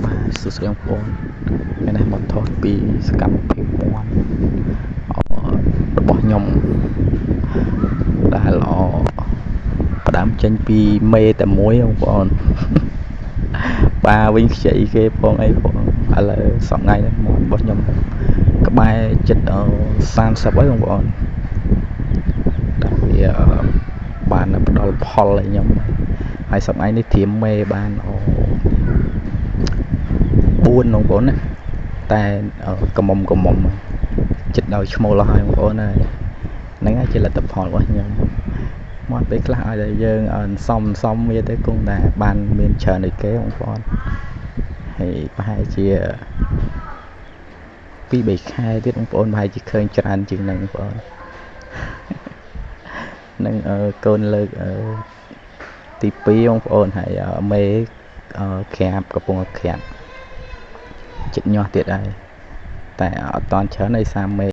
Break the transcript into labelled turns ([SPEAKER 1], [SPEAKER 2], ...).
[SPEAKER 1] បាទសួស្តីបងប្អូនថ្ងៃនេះមកថតពីសកម្មភាពមាន់របស់ខ្ញុំដែលល្អផ្ដើមចេញពីមេតែមួយបងប្អូនបាទវិញខ្ចីគេផងអីផងឥឡូវសប្តាហ៍ថ្ងៃនេះមាន់របស់ខ្ញុំក្បែរចិត្ត30ហើយបងប្អូនដែលវាបានផ្ដល់ផលឲ្យខ្ញុំហើយសប្តាហ៍នេះត្រៀមមេបានអូ4បងប្អូនណាតែកមុំកមុំចិត្តដល់ឈ្មោះហើយបងប្អូនហើយហ្នឹងហើយជាលទ្ធផលរបស់ខ្ញុំមកពេលខ្លះឲ្យតែយើងសំសំវាទៅគង់តែបានមានច្រើនដូចគេបងប្អូនហើយប្រហែលជា2 3ខែទៀតបងប្អូនប្រហែលជាឃើញច្រើនជាងហ្នឹងបងប្អូននឹងកូនលើកទី2បងប្អូនហើយមេក្រាបកំពុងក្រាបចិត្តញាស់ទៀតហើយតែអត់តន់ច្រើនដោយសារមេ